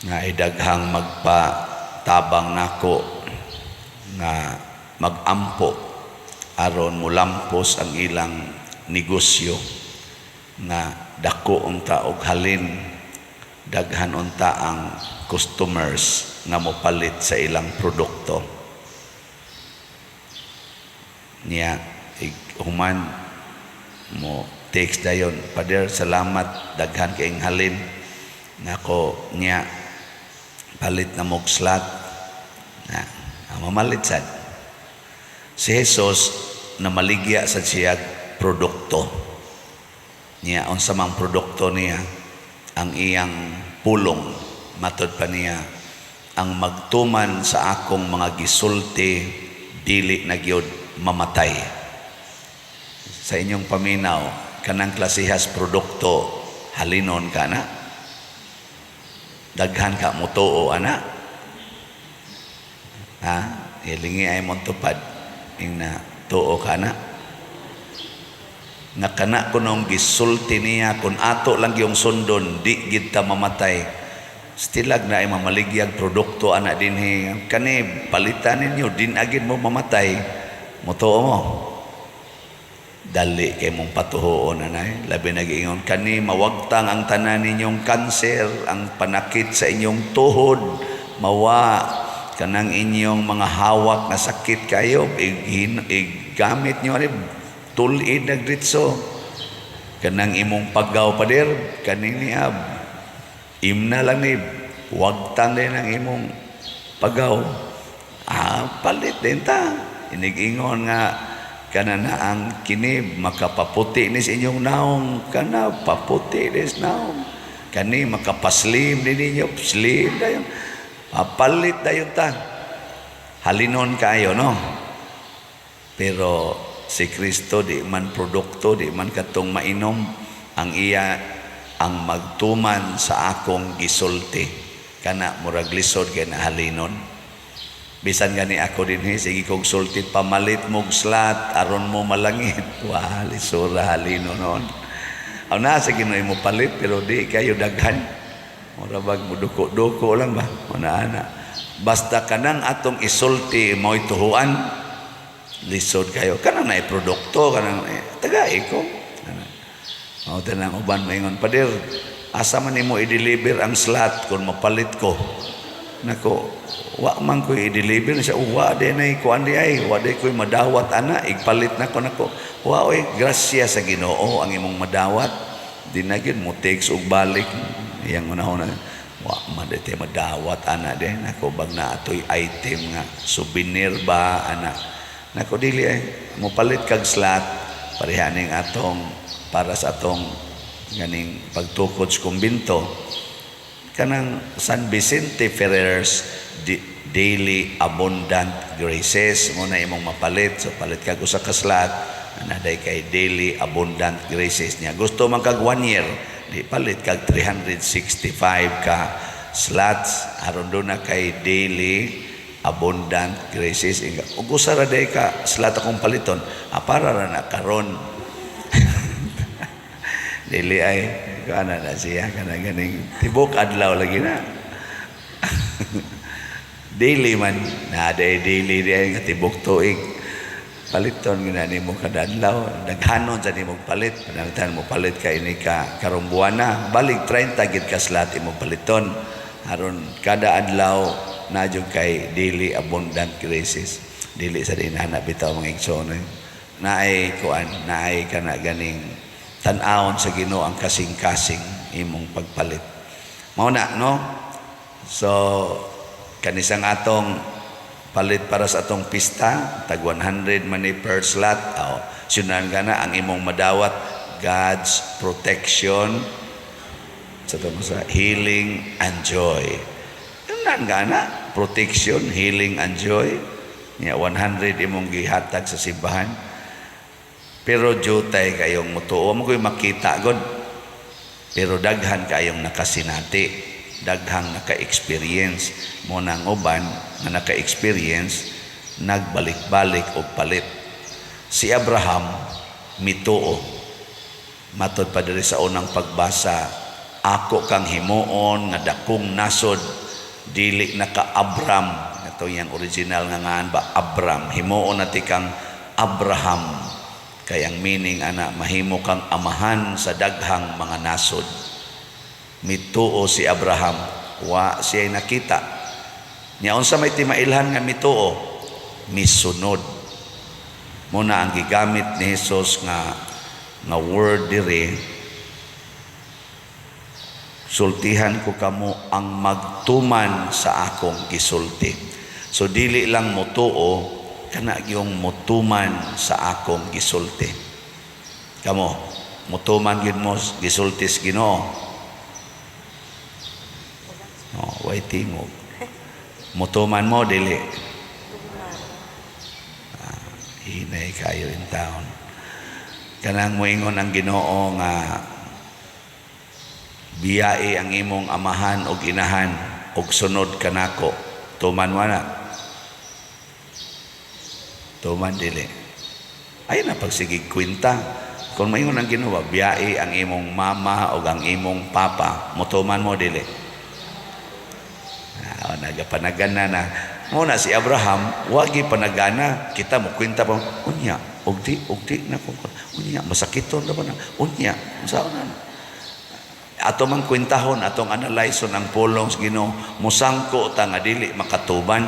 Nga idaghang magpatabang nako nga magampo aron mulampos ang ilang negosyo, nga dako unta og halin, daghan unta ang customers nga mopalit sa ilang produkto niya. Human mo text dayon, "Pader, salamat, daghan kayong halin nako." Niya palit na mog slot na mamalit sad. Si Jesus na maligya sa siya produkto niya. Unsa mang produkto niya? Ang iyang pulong. Matod pa niya, "Ang magtuman sa akong mga gisulti dili na gyud mamatay." Sa inyong paminaw, kanang klasehas produkto, halinon ka na? Daghan ka mutuo ana? Ha, hilingi ay mong tupad ing na tuo ka na nga kana kunong gisulti niya, kung ato lang yung sundon, di gid ta mamatay. Stilag na ay mamaligyag produkto ana dinhi, "Kani palitan ninyo, din agid mo mamatay." Mutuo mo? Dali kay mong patuhoon anay. Labi nag-ingon, "Kani mawagtang ang tanan ninyong kanser, ang panakit sa inyong tuhod mawa, kanang inyong mga hawak na sakit kayo, igamit nyo ani, tulid nagritso kanang imong paggaw, pader, kaning niab imna lang ni, wagtang din ang imong pagaw." Ah, palit din ta. Inigingon nga kana na ang kini makapaputi ni sa inyong naong, kana paputi ni sa naong, kani makapaslim ni ninyo, slim dayon. Ah, palit dayon ta. Halinon kayo, no? Pero si Kristo di man produkto, di man katong mainom. Ang iya, "Ang magtuman sa akong gisulti." Kana murag lisod kay na halinon. Bisan gani ako dinhi, sige kog sulti, "Pamalit mog slot aron mo malangit." Wa, lisura halinon noon. Aw na sa Ginoo mo palit, pero di kayo daghan. Mura bag muduko-duko lang ba? Una ana. Basta kanang atong isulti mo'y tuhuan, lisod kayo. Kanang na produkto, kanang tagai ko. O tanang uban maingon, "Pader, asa man nimo i-deliver ang slot kung mapalit ko?" Nako, wa man ko i-deliver siya, wa di na kuan di ay, wa di ko'y madawat ana, igpalit na ko nako. Wa oy, grasya sa Ginoo ang imong madawat. Di na gyud mo text og balik. Iyang unahon na, "Wa man di tay madawat ana de." Nako, bag na atoy item nga souvenir ba ana. Nako, dili ay mopalit kag slot pareha ning atong para sa atong ganing pagtukod sa kumbinto, kanang San Vicente Ferrer's Daily Abundant Graces mo na imong mapalit. So palit kag usa ka slot ana day kay Daily Abundant Graces niya. Gusto man kag one year, di palit kag 365 ka slots aron do na kay Daily Abundant Graces. Inga ug usa ra day ka slot akong paliton, ah, para ra na karon. Dili ay kuana na siya, kana ganing tibok adlaw lagi na. Daily man na day, daily di ay nga tibok tuig. Paliton gina nimo kada adlaw, daghanon sa nimo palit. Pananglitan mo palit ka ini ka karong buwana, balik 30 gid ka slot imong paliton aron kada adlaw na jud kay Daily Abundant Graces. Dili sa dinana bitaw, mga igsoon. Naay kuan, naay kana ganing tan-awon sa Ginoo ang kasing-kasing imong pagpalit. Mao na, no? So kanisang atong palit para sa atong pista, tag 100 man ni per slot. Oh, sunan ka na ang imong madawat, God's protection sa tamo sa healing and joy. Yunan ka na, protection, healing and joy. Nya 100 imong gihatag sa simbahan. Pero jutay kayong mutuo mo ko'y makita god. Pero daghan kayong nakasinati, daghang naka-experience mo nang uban nga naka-experience nagbalik-balik og palit. Si Abraham mituo. Matod pa diri sa unang pagbasa, Ako kang himuon nga dakong nasod. Dili na ka Abram, ato iyang original nga ngan ba, Abram, himuon na ti kang Abraham, kay ang meaning ana, mahimo kang amahan sa daghang mga nasod. Mituo si Abraham, wa siya nakita niya. Unsa may timailhan nga mituo? Misunod. Muna ang gigamit ni Jesus nga nga word diri, "Sultihan ko kamo ang magtuman sa akong gisulti." So dili lang motuo, kana gyung motuman sa akong gisulti. Kamo, motuman gyud mo gisulti sa Ginoo? Oh, way tingog. Motuman mo, dili? Ah, hinay kayo in town. Kanang moingon ang Ginoo nga biyai ang imong amahan og inahan og sunod kanako. Tuman mo na? Tuman, dili? Ay na pagsigig kwenta. Kung maingon ang Ginoo, biyai ang imong mama o ang imong papa, mutuman mo, dili? Ah, nagapanagana na. Muna si Abraham, wagi panagana. Kita mo kwenta pa, unya, ug di na ko, unya, masakiton na ba na, unya, unsa na. Ato mang kwentahon, atong analyson ang pulong sa Ginoo, musangko ta nga dili makatuban.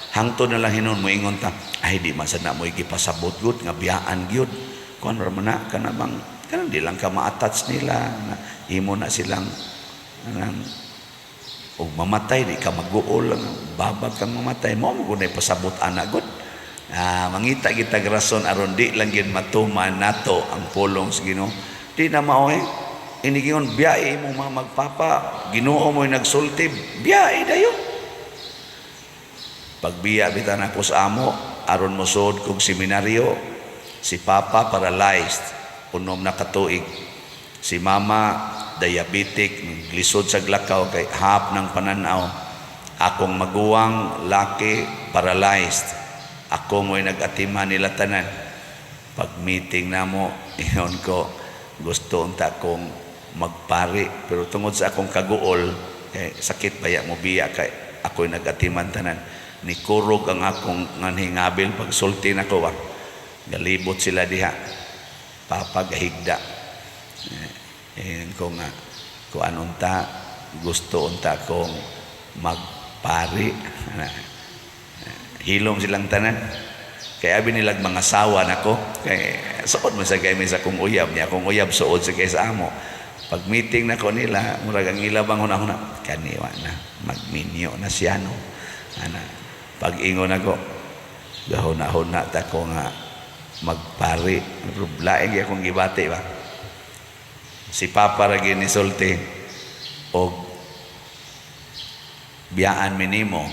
Hangtod na lang hinon moingon ta, ay, di man sad na mo gipasabot gud nga biyaan gyud. Kuan ra man na kana bang kanang di lang ka ma-attach nila na imo na silang kanang og mamatay di ka maguol lang, babag kang mamatay mo mo gunay pasabot ana gud. Ah, mangita kita rason aron di lang gyud matuman nato ang pulong sa Ginoo. Di na mao eh. Inigingon biyae imong mga magpapa, Ginoo mo'y nagsulti, biyae dayon. Pagbiya bitaw nako sa amo aron mosuod kog seminaryo, si Papa paralyzed 6 na katuig. Si Mama diabetic, lisod sa glakaw kay hap ng pananaw. Akong maguwang laki paralyzed. Ako mo'y nag-atiman nila tanan. Pag meeting namo, ingon ko, gusto unta kong magpari. Pero tungod sa akong kaguol, kay sakit baya mo biya kay ako'y nag-atiman tanan. Nikurog ang akong nganhingabil pagsulti nako ba. Galibot sila diha. Papa gahigda. Eh, ko nga, kuan unta, gusto unta kong magpari. Hilom silang tanan. Kaya abi nilag mga sawa nako. Kay suod man sa kay sa akong uyab niya, akong uyab suod sa kay sa amo. Pag meeting nako nila, murag ang ila bang huna-huna, kaniwa na, magminyo na siya no. Ana, pag ingon ako, gahuna-huna ta ko nga magpari. Pero lain gyud akong gibati ba. Si Papa ra gyud nisulti og biyaan minimo,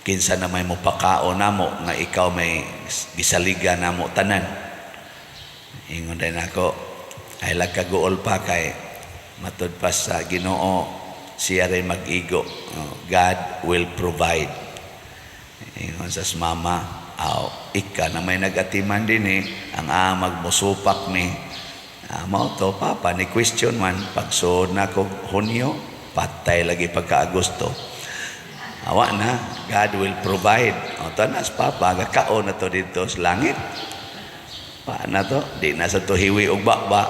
kinsa na may mopakaon namo nga ikaw may gisaligan namo tanan? Ingon din ako, ay lagkaguol pa kay matud pa sa Ginoo, siya rin mag-igo. Oh, God will provide. Ingon sa mama, aw, ika na may nagatiman din eh, ang amag musupak ni. Ah, mao to, Papa, ni question man, pagsuod na ko Hunyo, patay lagi pagka Agosto. Awa na, God will provide. O, tanas, Papa, gakaon na to dito sa langit. Pa na to, di na sa to hiwi og baba,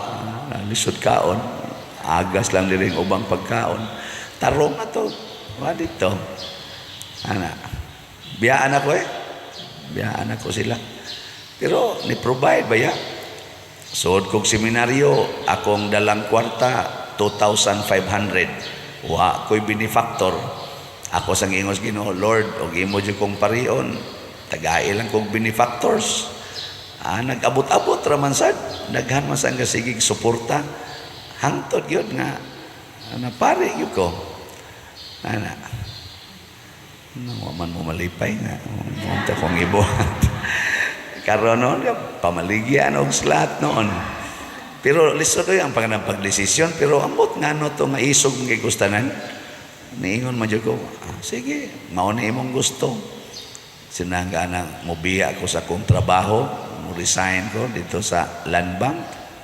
ah, lisod kaon. Agas lang diri ang ubang pagkaon. Tarong na to, wa dito. Ana, biyaan ako eh. Biyaan ako sila. Pero ni provide ba ya? Suod kog seminaryo, akong dalang kwarta 2,500. Wa ko'y benefactor. Ako sang ingos Ginoo, "Lord, og imo jud kong parion, tagai lang kog benefactors." Ah, nag-abot-abot ra man sad, daghan man sang gasigig suporta. Hangtod gyud nga napari gyud ko. Ana. No, man mo malipay nga unta kong ibuhat. Karon noon, pamaligyan og slot noon. Pero lisod ko ang panganang pagdesisyon, pero ambot nga no to nga isog mga gustanan. Niingon man jud ko, ah, sige, mao na imong gusto. Sinangga na mobiya ako sa akong trabaho, mo resign ko dito sa Land Bank.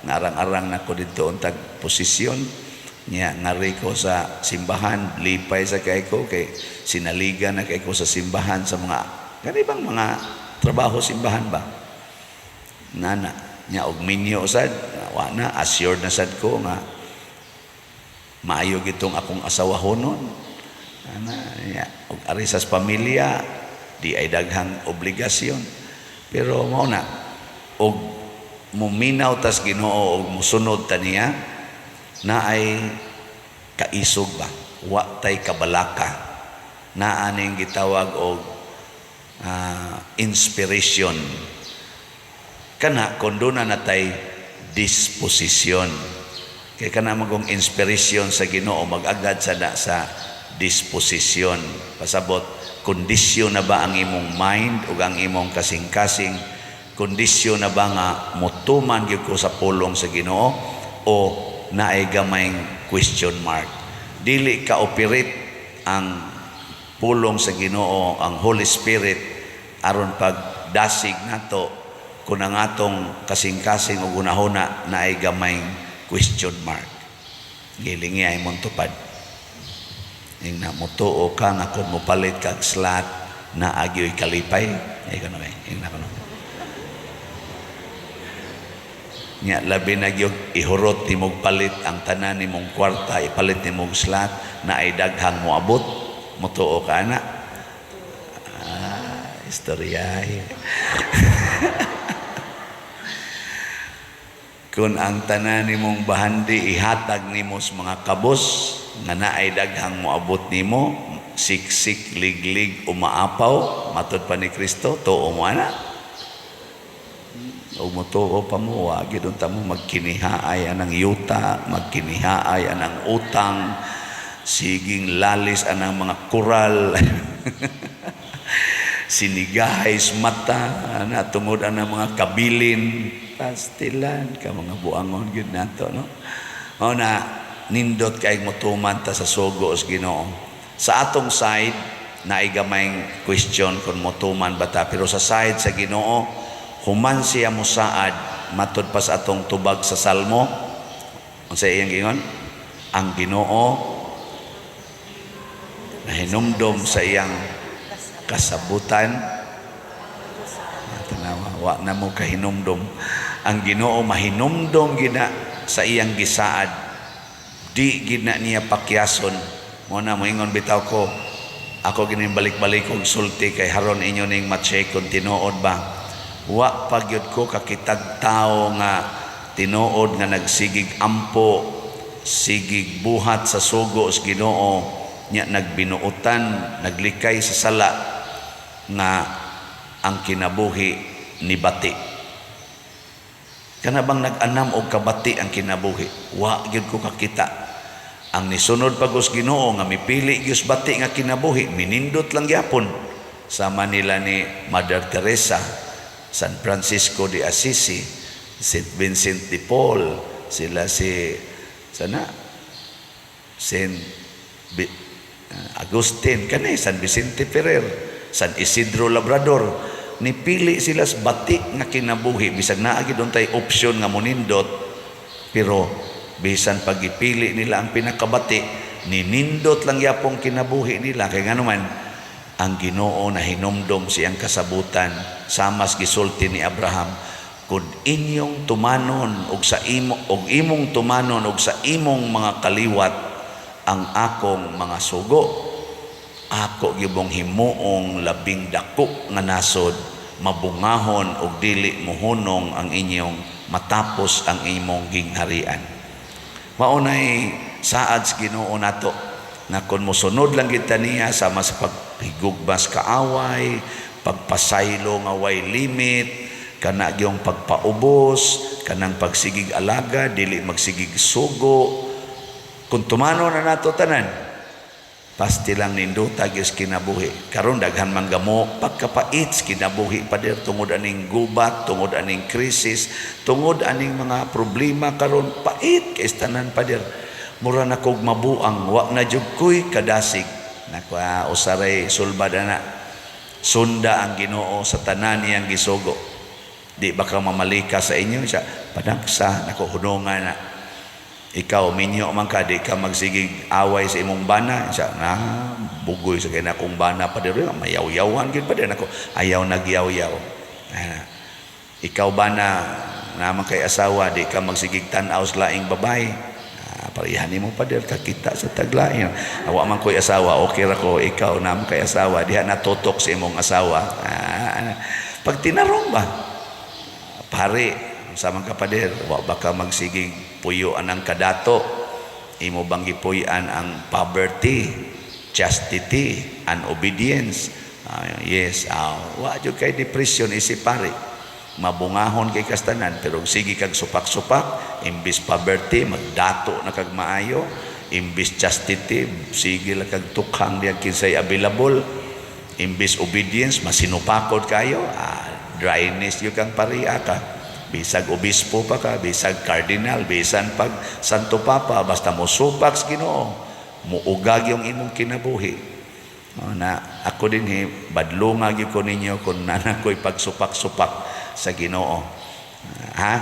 Ngarang-arang na ko dito untag posisyon. Nya ngari ko sa simbahan, lipay sa kay ko kay sinaligan na kay ko sa simbahan sa mga kanibang mga trabaho simbahan ba. Nana nya og minyo sad, wa na assured na sad ko nga maayo gitong akong asawahonon. Ana nya og ari sa pamilya di ay daghang obligasyon. Pero mao na og muminaw tas Ginoo og musunod ta niya na ay kaisog ba, wa tay kabalaka, naa ning gitawag og inspiration kana kon duna na tay disposisyon. Kay kana magong inspiration sa Ginoo mag-agad sa na sa disposisyon, pasabot kondisyon na ba ang imong mind ug ang imong kasing-kasing, kondisyon na ba nga motuman gyud ko sa pulong sa Ginoo o naay gamayng question mark. Dili ka operate ang pulong sa Ginoo, ang Holy Spirit, aron pagdasig nato kung ang atong kasing-kasing o gunahuna naay gamayng question mark. Gilingi ay mong tupad. Ing na mutuo ka nga kung mopalit kag slot na agyo'y kalipay. Ay kano eh. Ing na kuno. Nya labi na gyud ihurot nimog palit ang tanan nimong kwarta, ipalit nimog slot na ay daghang moabot. Mutuo ka na. Ah, istorya. Kung ang tanan nimong bahandi ihatag nimo sa mga kabos nga naay daghang moabot nimo, siksik, liglig, umaapaw, matod pa ni Kristo, tuo mo ana. O motuo pa mo, wa gyud unta mo magkinihaay anang yuta, magkinihaay anang utang, siging lalis anang mga koral. Sinigahay mata ana tungod anang mga kabilin, pastilan ka mga buangon gyud nato, no? Mao na nindot kay motuman ta sa sugo sa Ginoo. Sa atong side naay gamayng question kung motuman ba ta, pero sa side sa Ginoo, human siya mosaad matod pa sa atong tubag sa Salmo, unsa iyang giingon? Ang Ginoo nahinumdom sa iyang kasabutan. Tanawa, wa na mo kahinumdom. Ang Ginoo mahinumdom gina sa iyang gisaad, di gina niya pakyason. Mo na moingon bitaw ko, ako gini balik-balik og sulti kay haron inyo ning ma-check kung tinuod ba. Wa pa gyud ko kakitag tawo nga tinuod nga nagsigig ampo, sigig buhat sa sugo sa Ginoo nya nagbinuotan, naglikay sa sala nga ang kinabuhi ni bati. Kana bang nag-anam og kabati ang kinabuhi? Wa gyud ko kakita. Ang nisunod pag us Ginoo nga mipili gyud bati nga kinabuhi, minindot lang gyapon. Sama nila ni Mother Teresa, San Francisco de Assisi, Saint Vincent de Paul, sila si sana Saint Agustin kani San Vicente Ferrer, San Isidro Labrador, nipili sila sa bati nga kinabuhi bisag naa gid untay option nga monindot, pero bisan pagipili nila ang pinakabati, ninindot lang yapong kinabuhi nila kay nganuman ang Ginoo na hinumdom siyang kasabutan, samas gisulti ni Abraham, kun inyong tumanon og sa imo og imong tumanon og sa imong mga kaliwat ang akong mga sugo, ako gibong himuong labing dako nga nasod, mabungahon og dili mohunong ang inyong matapos ang imong gingharian. Mao nay saad sa Ginoo nato nga kun mosunod lang kita niya sama sa paghigugmas kaaway, pagpasaylo nga way limit, kana gyung pagpaubos, kanang pagsigig alaga, dili magsigig sugo. Kung tumano na nato tanan, pasti lang nindota gyud kinabuhi. Karon daghan man gamo pagkapait sa kinabuhi, pader, tungod aning gubat, tungod aning krisis, tungod aning mga problema karon, pait kay tanan, pader. Mura na kog mabuang, wa na jud koy kadasig. Nakuha usaray sulbad ana. Sunda ang Ginoo sa tanan niyang gisugo. Di ba ka mamalika sa inyo siya panagsa nako hunungan na. Ikaw, minyo man ka, di ka magsigig away sa imong bana. Siya, na, bugoy sa kaya akong bana pa diri, mayaw-yawan gid pa din ako. Ayaw nagyaw-yaw. Ah, ikaw bana, naman kay asawa, di ka magsigig tan-aw sa laing babae. Ah, parehan nimo pader kakita sa taglain. Awa man ko'y asawa, okay ra ko. Ikaw naman kay asawa, diha natutok sa imong asawa. Ah, pag tinarong ba, pare, sa man ka pader, wa ba ka magsigig puyoan ang kadato? Imo bang gipuy-an ang poverty, chastity, and obedience? Ah, yes, wa jud kay depression isip pare. Mabungahon kay kastanan, pero sige kag supak-supak, imbis poverty, magdato na kag maayo, imbis chastity, sige lang kag tukhang diya kinsay available, imbis obedience, masinupakod kayo, dryness yun kang pariya ka. Bisag obispo pa ka, bisag cardinal, bisan pag Santo Papa, basta mo supak sa Ginoo, muugag yung imong kinabuhi. O, na ako din he, badlunga gyud ko ninyo kung nana ko'y pagsupak-supak sa Ginoo. Ha?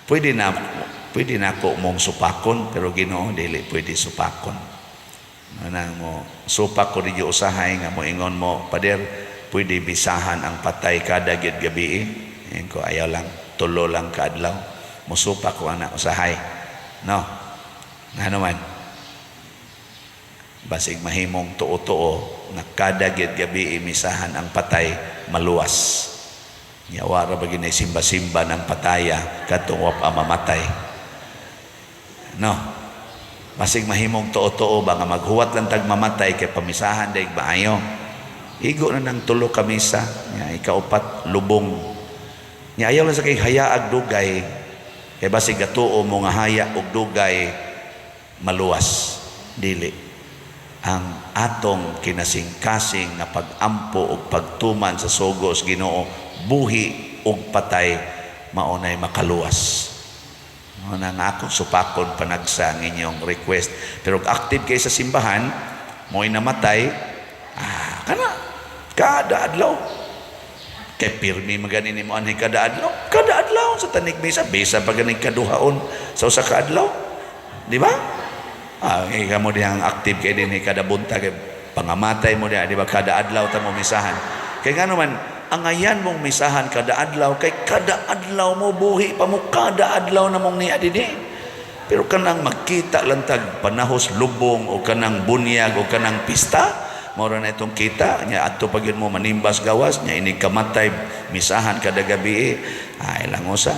Pwede na ako mong supakon, pero Ginoo dili pwede supakon. Na mo supak ko ninyo usahay nga mo ingon mo, "Pader, pwede bisahan ang patay kada gid gabi?" Ingon ko, "Ayaw lang, tulo lang kaadlaw." Musupak ko ana usahay. No. Ngano man? Basig mahimong tuo-tuo nga kada gid gabi imisahan ang patay, maluwas. Nya wara ba ginay simba-simba ng pataya kadtong wa pa mamatay. No. Basig mahimong tuo-tuo ba nga maghuwat lang tag mamatay kay pamisahan daig maayo. Igo na ng tulo ka misa, nya ikaupat lubong. Nya ayaw lang sa kay hayaag dugay kay basig gatuo mo nga haya og dugay maluwas. Dili ang atong kinasingkasing nga pag-ampo og pagtuman sa sugo sa Ginoo, buhi og patay, mao nay makaluwas. Mao na nga akong supakon panagsa ang inyong request. Pero kung active kay sa simbahan, mo'y namatay, kana kada adlaw. Kay pirmi magani nimo anhi kada adlaw, kada adlaw sa tanig misa, bisa pa gani kaduhaon sa usa ka adlaw. Di ba? Ah, ikaw mo diyang active kay dinhi kada buntag kay pangamatay mo diya, di ba, kada adlaw ta mo misahan. Kay ngano man angayan mong misahan kada adlaw kay kada adlaw mo buhi pa mo, kada adlaw na mong niya dinhi. Pero kanang magkita lang tag panahos lubong o kanang bunyag o kanang pista, mao ra na itong kita nya adto pa gyud mo manimbas gawas nya inig kamatay misahan kada gabi, ay lang usa.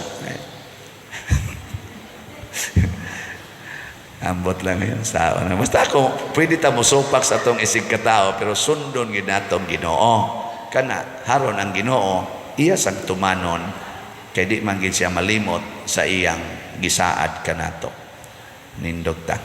Ambot lang yun sa. Basta ako, pwede ta mo supak sa atong isig katao, pero sundon gid natong Ginoo. Kana, haron ang Ginoo, iya sang tumanon, kay di man gid siya malimot sa iyang gisaad kanato. Nindog ta.